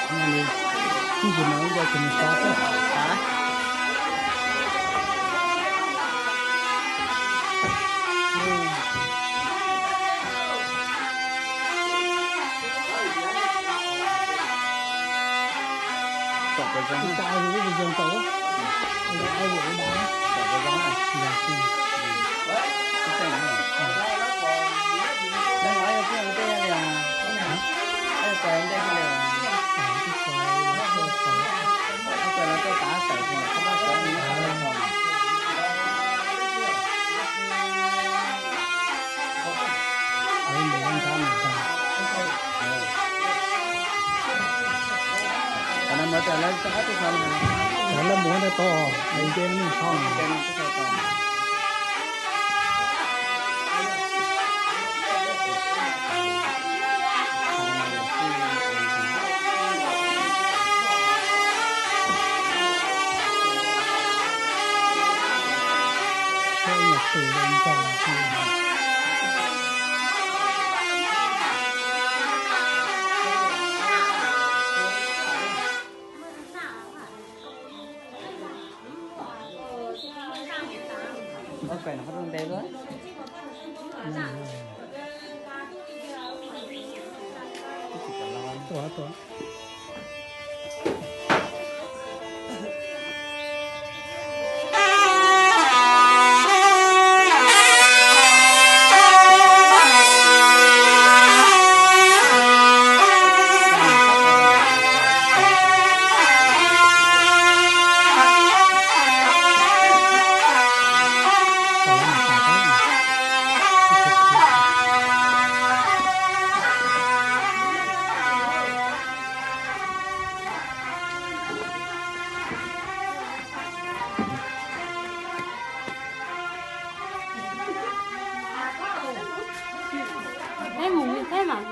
Ib ntsis no ib co ces nws xav xwb. Tau, tau, tau. Lawv mus ua ntej tod, lawv nce nej tod. Peb mus thiab mas.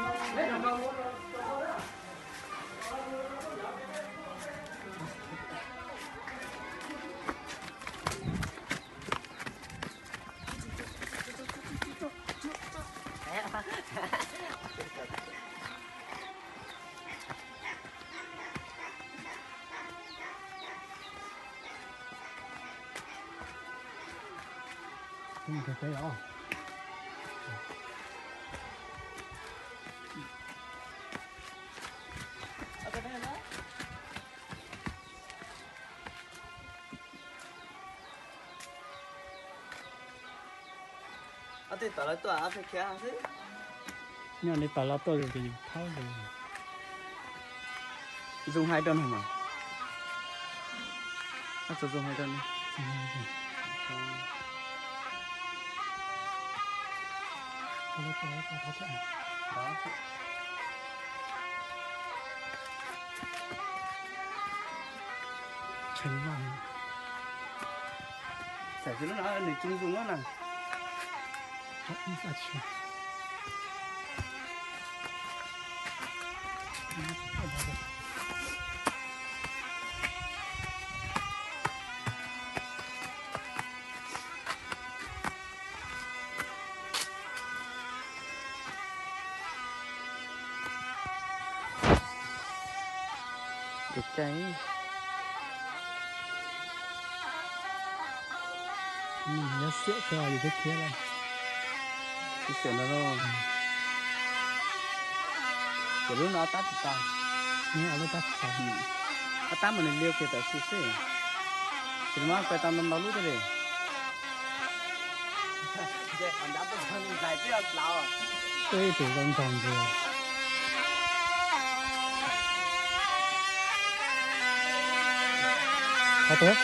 Ob tug tom lawv tuaj, ob tug khiav xwb. Nyob li tom lawv tuaj ces yus thawb ces zoo hais rau no mas. Ob tug zoo hais rau no. Txawm tsis lub no nws tsis zoo na. Kev cai. Nyob xiam kawg yus thiaj khiav lawm. Ib xiam ntawd lauj. Ces lub no tab tsis tau. Lub tab tsis tau. Tab tab mas nws liu kiag tam sim xwb. Ces muab pais tau ntau ntau lub thiab li. Twb ib tus zoo nraug ntxiag. Qhov tuag.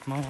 Hmoob